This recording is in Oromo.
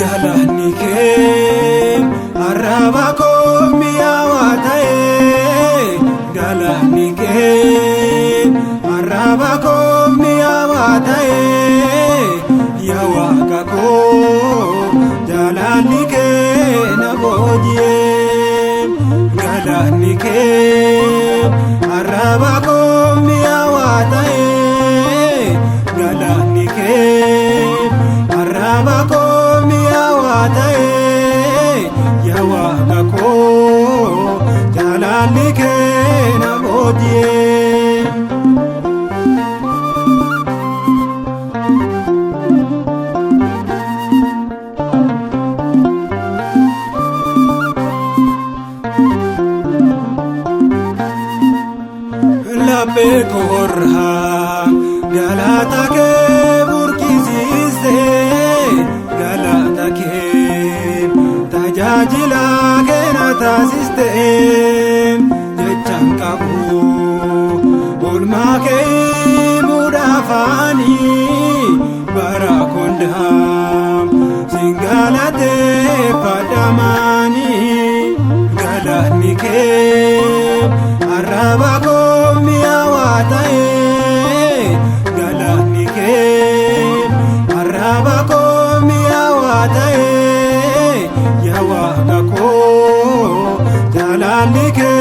Galaanni kee arraba koo mi'aawaa ta'e. Galaanni kee arraba koo mi'aawaa ta'e. Yaa Waaqa koo jaalalli kee na booji'e. Galaanni kee arraba koo mi'aawaa ta'e. Galaanni kee arraba koo mi'aawaa ta'e. Yaa Waaqa koo jaalalli kee na booji'e. Laphee koorraa galata kee burqisiiste, galata kee tajaajila kee na taasiste. Jechaan qabu oolmaa kee himuudhaafaanii bara kondaa sin galateeffadhamaanii. Galaanni kee arraba koo mi'aawaa ta'e. Galaanni kee arraba koo mi'aawaa ta'e. Yaa Waaqa koo jaalalli kee.